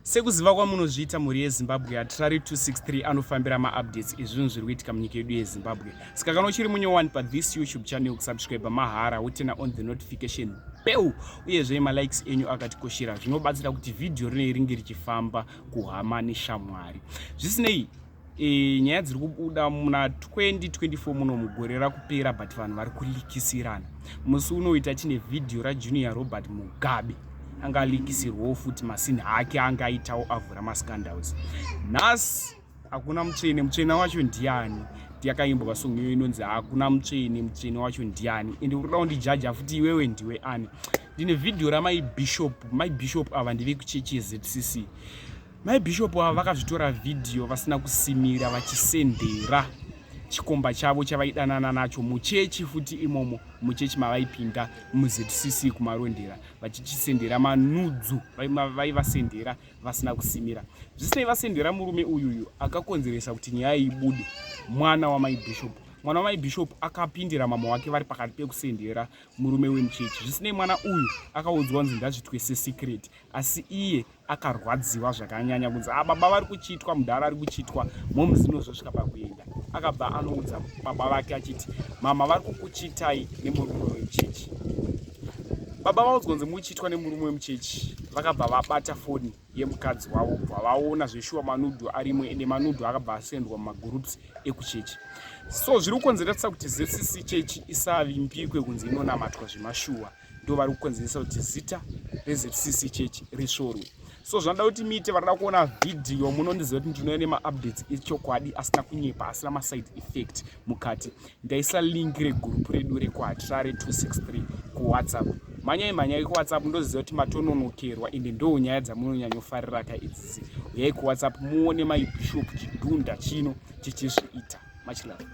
Sekuziva kwamunozviita mhuri yeZimbabwe, Hatirari 263 anofambira maupdates ezvinhu zviri kuitika munyika yedu yeZimbabwe. Saka kana uchiri munyowani pathis YouTube channel, kusubscribe mahara, woturn on the notification bell, uyezve malikes enyu akatikoshera, zvinobatsira kuti vhidhiyo rinei ringe richifamba kuhama neshamwari. Zvisinei, nyaya dziri kubuda muna 2024 muno mugore rakupera, but vanhu vari kulikisirana. Musi unoita tine vhidhiyo raJunior Robert Mugabe, anga alikisirwawo futi masini ake, anga aitawo avhura mascandals. Nhasi hakuna mutsvene, mutsvene wacho ndiani? Yakaimbwa song iyo inonzi "Hakuna mutsvene, mutsvene wacho ndiani?" Ende uri kuda kundijaja futi iwewe, ndiwe ani? Ndine vhidhiyo ramai Bishop. Mai Bishop ava ndevekuchechi yeZCC. Mai Bishop ava vakazvitora vhidhiyo vasina kusimira, vachisendera chikomba chavo chavaidanana nacho muchechi futi imomo muchechi mavaipinda muZCC kuMarondera, vachichisendera manudes. Vaivasendera vasina kusimira. Zvisinei, vasendera murume uyuyu akakonzeresa kuti nyaya ibude, mwana wamai Bishop. Mwana wamai Bishop akapindira mama wake vari pakati pekusendera murume wemuchechi. Zvisinei, mwana uyu akaudzwa kunzi ngazvitwe sesecret, asi iye akarwadziwa zvakanyanya kunzi a ah, baba vari kuchitwa, mudhara ari kuchitwa. Momuzi inozosvika pakuenda, akabva anoudza baba vake achiti, "Mama vari kukuchitai nemurume wemuchechi." Baba vaudzwa kunzi muchitwa nemurume wemuchechi, vakabva vabata foni yemukadzi wavo, bva vaona zveshuwa manudes arimo. Ende manudes akabva asendwa mumagroups ekuchechi. So zviri kukonzeresa kuti ZCC chechi isavimbikwe kunzi inonamatwa zvemashuwa. Ndo vari kukonzeresa kuti zita reZCC chechi risvorwe. So zvanoda kuti muite, varida kuona vhidhiyo, munondiziva kuti ndinouya nemaupdates echokwadi, asina kunyepa, asina maside effect mukati. Ndaisa link regurupu redu rekuHatirare 263 kuWhatsApp. Mhanyai, mhanyai kuWhatsApp. Ndoziva kuti matononokerwa, ende ndo nyaya dzamunonyanyofarira ka idzidzi. Uyai kuWhatsApp muone mai Bishop, chidhunda chino chichizviita. Much love.